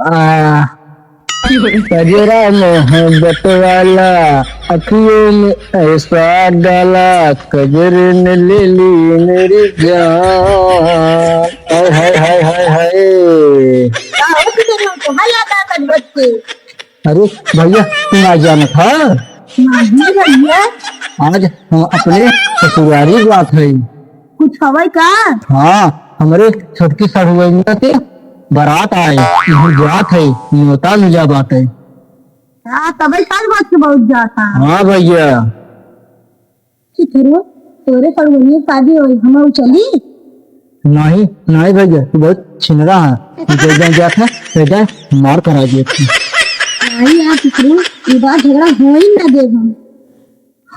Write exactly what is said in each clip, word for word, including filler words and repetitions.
आ, कजरा मोहब्बत वाला, अखियों में ऐसा डाला, कजरे ने ले ली मेरी जान। हाय, हाय, हाय, हाय, हाय। का हो गया तुमको? हल्ला का कर बच्चे? अरे भैया, तू ना जानत हा? नहीं भैया। आज हम अपने ससुरारी जात है। कुछ हवै का? हाँ, हमरे छोटकी सढ़ुआइनिया के बारात आए, इहाँ जात है, न्योता मिला बाटे। हाँ, तबै साल बाद के बहुत जात है। हाँ भैया। चिथरू, तोरे सढ़ुआइनिया के शादी होई, हमहू चली? नहीं, नहीं भैया, तू बहुत छिनरा है। तू जइजा जात है, तइजा मार करा देत है। नहीं यार चिथरू, ई बार झगड़ा होई ना देब हम।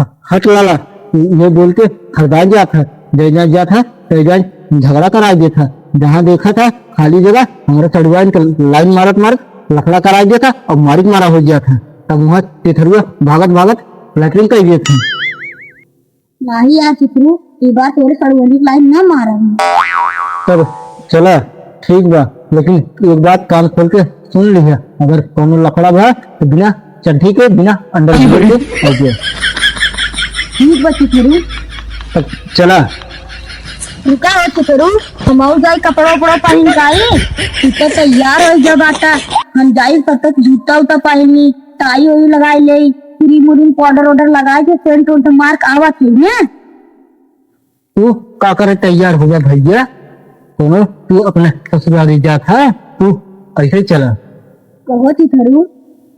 ह-, हट लाला, ये बोल के हरदान जात है, जइजा जात है, तइजा झगड़ा करा देत है। जहाँ देखत है खाली जगह, हमरे सढ़ुआइन के लाइन मारत मारत लफड़ा करा देत है और मारिक मारा हो जात है। तब वहाँ चिथरुआ भागत भागत लैट्रिन कर देत है। नाही यार चिथरू, ई बार तोरे सढ़ुआइन के लाइन ना मारब। तब चला, ठीक बा, लेकिन एक बात कान खोल के सुन लिहा, अगर कौनो लफड़ा भा तो बिना चड्ढी के, बिना अंडरवियर के आइबे। ठीक बा चिथरू। तब चला। रुका हो चिथरू, हमहू जाई कपड़ा उपड़ा पहिन के आई। तू तो तैयार होइ जा बाटा, हम जाई तब तक जूता उता पहिनी, टाई ओई लगाई लेई, क्रीम उरीम पाउडर वाउडर लगाई के सेंट उंट मार के आवत ही ने। तू का करे तैयार हुआ भैया? कौनो तू अपने ससुरारी जात है, तू ऐसे ही चला। कहो चिथरू,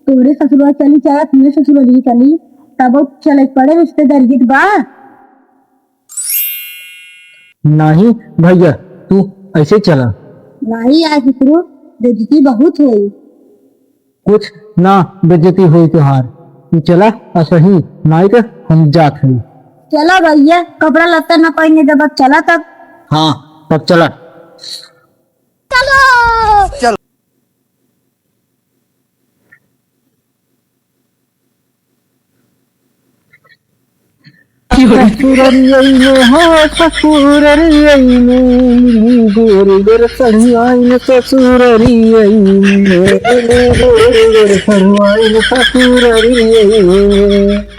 तोरे ससुराल चली चाहे अपने ससुरारी चली, तब चले के पड़े, रिश्तेदारी बा। नहीं भैया, तू ऐसे ही चला। नहीं यार चिथरू, बेइज्जती बहुत होई। कुछ ना बेइज्जती होई तोहार। तू चला, असही नाई के हम जात हई। चला भैया, कपड़ा लत्ता ना पहिने देबा, चला तब। हाँ, तब चला। चलो। चलो। ससुररियै में हो, ससुररियै में, गोर गोर सढ़ुआइन ससुररियै में, गोर गोर सढ़ुआइन ससुररियै में।